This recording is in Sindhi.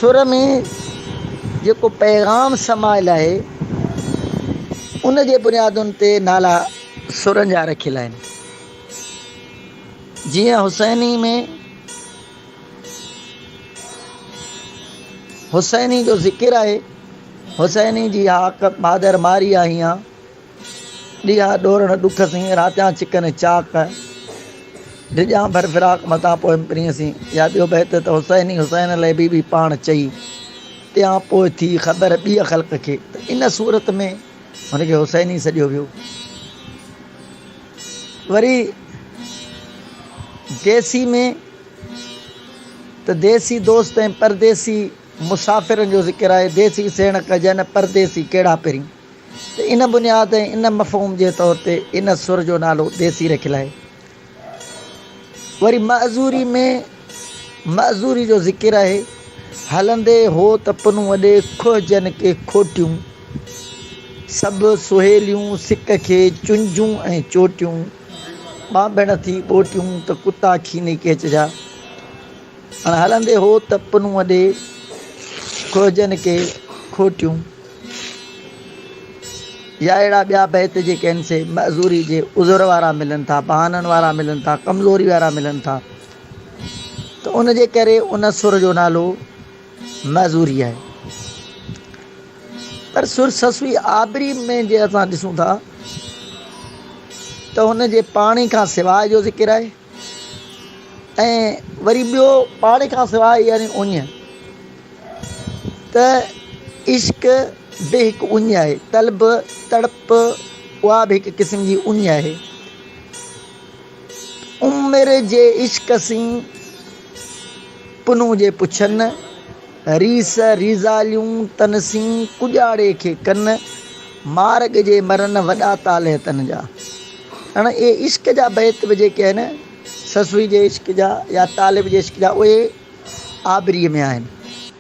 سر ۾ جيڪو پيغام سمايل آهي، ان جي بنيادن تي نالا سرن جا رکيل آهن. جيئن حسيني ۾ حسيني جو ذڪر آهي، حسيني جي هاڪ مادر ماري آهيان، ڏينهان ڏورڻ ڏک سين، راتيان چڪن چاڪ، ڊڄان ڀر فراق متان پويم پرينء سين. يا ٻيو بيت ته حسيني حسين لئه بي بي پاڻ چئي، تيان پوء ٿي خبر ٻيء خلق کي. ته ان صورت ۾ هن کي حسيني سڏيو ويو. وري ديسي ۾ ته ديسي دوست ۽ پرديسي مسافرن جو ذڪر آهي، ديسي سيڻ ڪجن، پرديسي ڪهڙا پرين. ته ان بنياد ۽ ان مفهوم جي طور تي ان سر جو نالو ديسي رکيل آهي. وري معذوري ۾ معذوري جو ذڪر آهي، هلندي هوت پنهون اڏي کوهجن ڪي کوٽيون، سڀ سهيليون سڪ کي چنجون ۽ چوٽيون، ٻانڀڻ ٿي ٻوٽيون ته ڪتا کيني ڪيچ جا. هاڻ هلندي هوت پنهون اڏي کوهجن ڪي کوٽيون. يا اهڙا ٻيا بيت جيڪي آهن سي معذوري جي عذر وارا ملن ٿا، بهانن وارا ملن ٿا، ڪمزوري وارا ملن ٿا ته ان جي ڪري ان سر جو نالو معذوري آهي. پر سر سسئي آبري ۾ جي اسان ڏسون ٿا ته ان جي پاڻي کان سواء جو ذڪر آهي ۽ وري ٻيو پاڻي کان سواء يعني اڃ ته عشق به هڪ اڃ آهي، طلب، تڙپ، اها به هڪ قسم جي اڃ آهي. عمر جي عشق سين پنهون جي پڇن، ريس ريزاليون تن سين ڪڄاڙي کي ڪن، مارڳ جي مرن وڏا طالع تن جا. هاڻ اهي عشق جا بيت به جيڪي آهن، سسئي جي عشق جا يا طالب جي عشق جا اهي آبريء ۾ آهن.